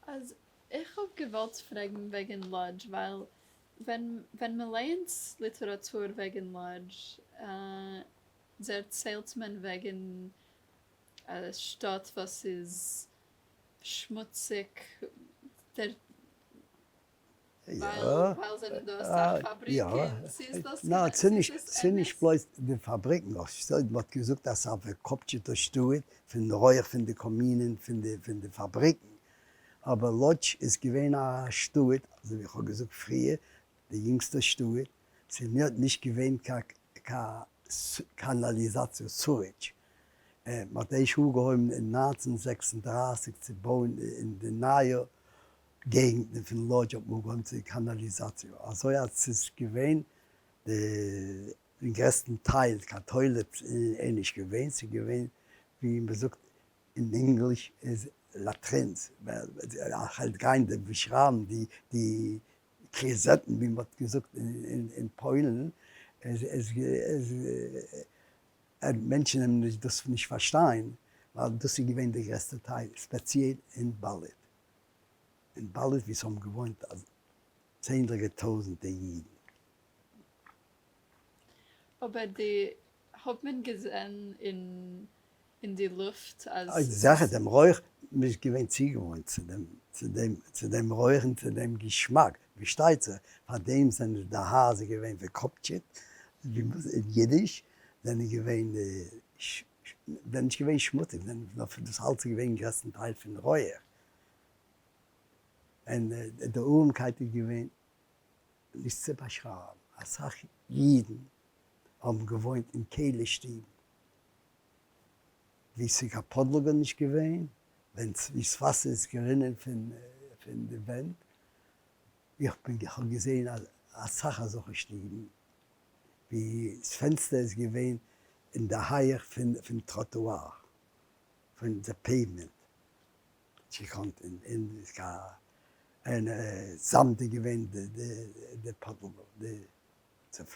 אז איך האב געוואלט פרעגן וועגן לאדזש ווייל ווען ווען מען לייענט ליטעראטור וועגן לאדזש דערציילט מען וועגן א שטאט וואס איז שמוציג דער ווייל זענען דא אסאך פאבריקן, צו איז דאס נאר ס'איז נישט בלויז די פאבריקן, נאר מ'האט געזאגט אז ס'איז א פארקאפטשעטע שטאט פון רויעך פון די קאמינען פון די פאבריקן, אבער לאדזש איז געווען א שטאט, אזוי ווי איך האב געזאגט פריער, די יונגסטע שטאט, ס'איז נישט געווען קיין קאנאליזאציע, sewage, מ'האט ערשט אנגעהויבן אין 1936 צו בויען אין די נייע געגנטן פון לאדזש האט מען אנגעהויבן צו קאנאליזאציע, אזוי אז ס'איז געווען די אין גרעסטן טייל קיין toilet איז נישט געווען, ס'איז געווען ווי מ'זאגט אין ענגליש איז latrines, כ'וועל גיין באשרייבן די די קלאזעטן ווי מ'האט געזאגט אין פוילן, איז מענטשן וועלן דאס נישט פארשטיין, ווייל דאס איז געווען די גרעסטע טייל, ספעציעל אין באלעט. אין באלעט ווי ס'האבן געוואוינט צענדליגע טויזענטע אידן. אבער די האט מען געזען אין די לופט אז. זיכער דעם רויך, מ'איז געווען צוגעוואוינט צו דעם, צו דעם, צו דעם רויך און צו דעם געשמאק, פארשטייט זיך, פאר דעם זענען די הייזער געווען פארקאפטשעט, ווי מ'זאגט אין אידיש, זענען געווען, זענען נישט געווען שמוציג, זענען נאר דאס אלץ איז געווען גרעסטן טייל פון רויעך. און די ארעמקייט איז געווען נישט צו באשרייבן, אסאך אידן האבן געוואוינט אין קעלער שטיבן ווי ס'איז קיין פאדלאגע נישט געווען, ווען ווי ס'וואסער איז גערינען פון די ווענט, איך בין איך האב געזען אסאך אזעלכע שטיבן ווי ס'פענסטער איז געווען אין די הייעך פון טראטואר, פון די pavement. געקאנט אין אין זאמד איז געווען די פאדלאגע, די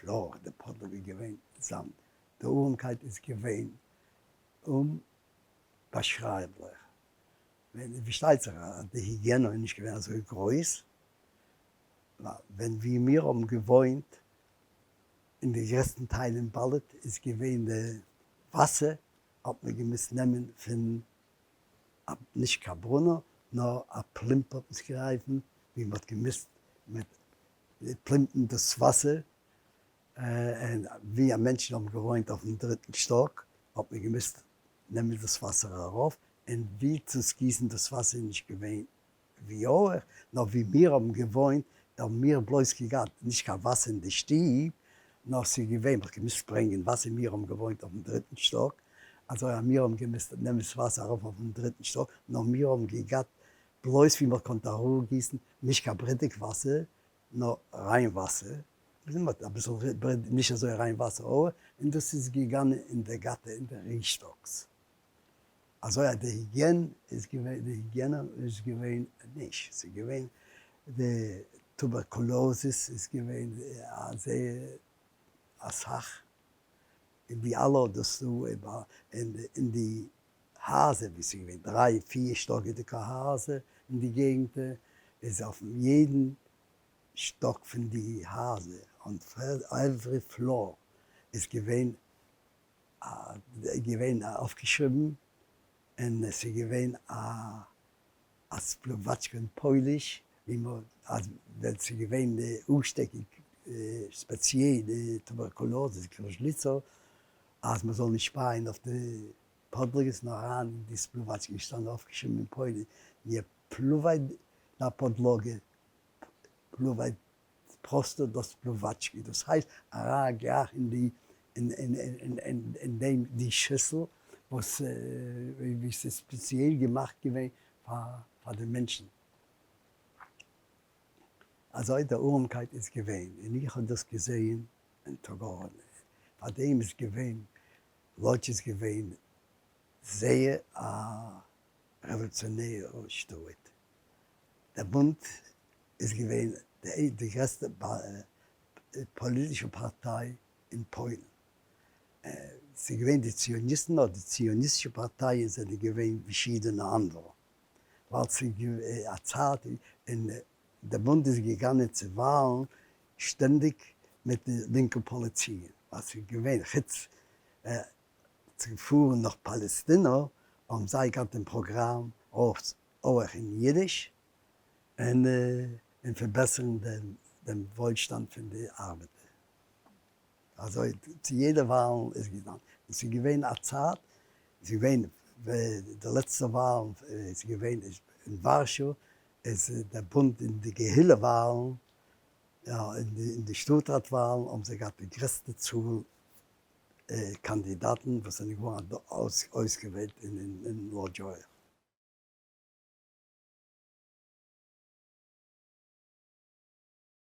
floor, די פאדלאגע איז געווען זאמד, די ארעמקייט איז געווען אומבאשרייבליך, פארשטייט זיך אז די היגיענע איז נישט געווען אזוי גרויס, ווען ווי מיר האבן געוואוינט אין די גרעסטן טייל אין באלעט איז געווען די וואסער האט מען געמוזט נעמען פון א נישט קיין ברונער נאר א פלימפ האט מען גערופן ווי מען האט געמוזט מיט פלימפן דאס וואסער, און ווי א מענטשן האבן געוואוינט אויפן דריטן שטאק האט מען געמוזט נעמען דאס וואסער ארויף, און ווי צו גיסן דאס וואסער איז נישט געווען ווי אויך, נאר ווי מיר האבן געוואוינט האבן מיר בלויז געגאט נישט קיין וואסער אין די שטוב, נאר ס'איז געווען מ'האט געמוזט ברענגען וואסער, מיר האבן געוואוינט אויפן דריטן שטאק, אזוי אז מיר האבן געמוזט נעמען ס'וואסער ארויף אויפן דריטן שטאק, נאר מיר האבן געגאט בלויז ווי מ'האט געקאנט אראפגיסן, נישט קיין ברידיג וואסער, נאר ריין וואסער, מ'האט אביסל נישט אזוי ריין וואסער אויך, און דאס איז געגאנען אין די גאטע אין די רישטאקס. אזוי אז די היגיען איז געווען, די היגיענע איז געווען נישט, ס'איז געווען די טובערקולאזיס איז געווען א זייער אסאך, אין די אלע דאס דא אין די הייזער ווי ס'איז געווען דריי פיר שטאקעדיגע הייזער אין די געגנטער, איז אויפן יעדן שטאק פון די הייזער, on every floor איז געווען געווען אויפגעשריבן און עס איז געווען א א spluwaczka אין פויליש ווי מען אז ווען ס'איז געווען די אנשטעקיג ספעציעל די טובערקולאז gruźlica אז מען זאל נישט שפייען אויף די פאדלאגעס נאר אריין אין די spluwaczka געשטאנען אויפגעשריבן אין פויליש nie pluwaj na podłogę pluwaj prosto do spluwaczki, דאס הייסט אריין גלייך אין די אין דעם די שיסל וואס ווי ס'איז ספעציעל געמאכט געווען פאר די מענטשן. אזוי די ארעמקייט איז געווען, און איך האב דאס געזעהן אין טאגארן, פאר דעם איז געווען לאדזש איז געווען זייער א רעוואלוציאנערע שטאט, דער בונד איז געווען די גרעסטע פאליטישע פארטיי אין פוילן. ס'איז געווען די ציוניסטן אדער די ציוניסטישע פארטייען זענען געווען פארשידענע אנדערע. ווייל ס'איז א צייט און דער בונד איז געגאנען צו וואלן שטענדיג מיט די לינקע פאליציען, ווייל ס'איז געווען חוץ צו פארן נאך פאלעסטינא האבן זיי געהאט דעם פראגראם אויך אין אידיש און און פארבעסערן דעם וואוילשטאנד פון די ארבעטער. אזוי צו יעדע וואלן איז געווען, און ס'איז געווען א צייט, ס'איז געווען די לעצטע וואלן איז געווען אין ווארשא, איז דער בונד אין די קהילה וואלן, אין די שטאטראט וואלן האבן זיי געהאט די גרעסטע צאל קאנדידאטן וואס זענען געווארן אויסגעוועלט אין לאדזש אויך.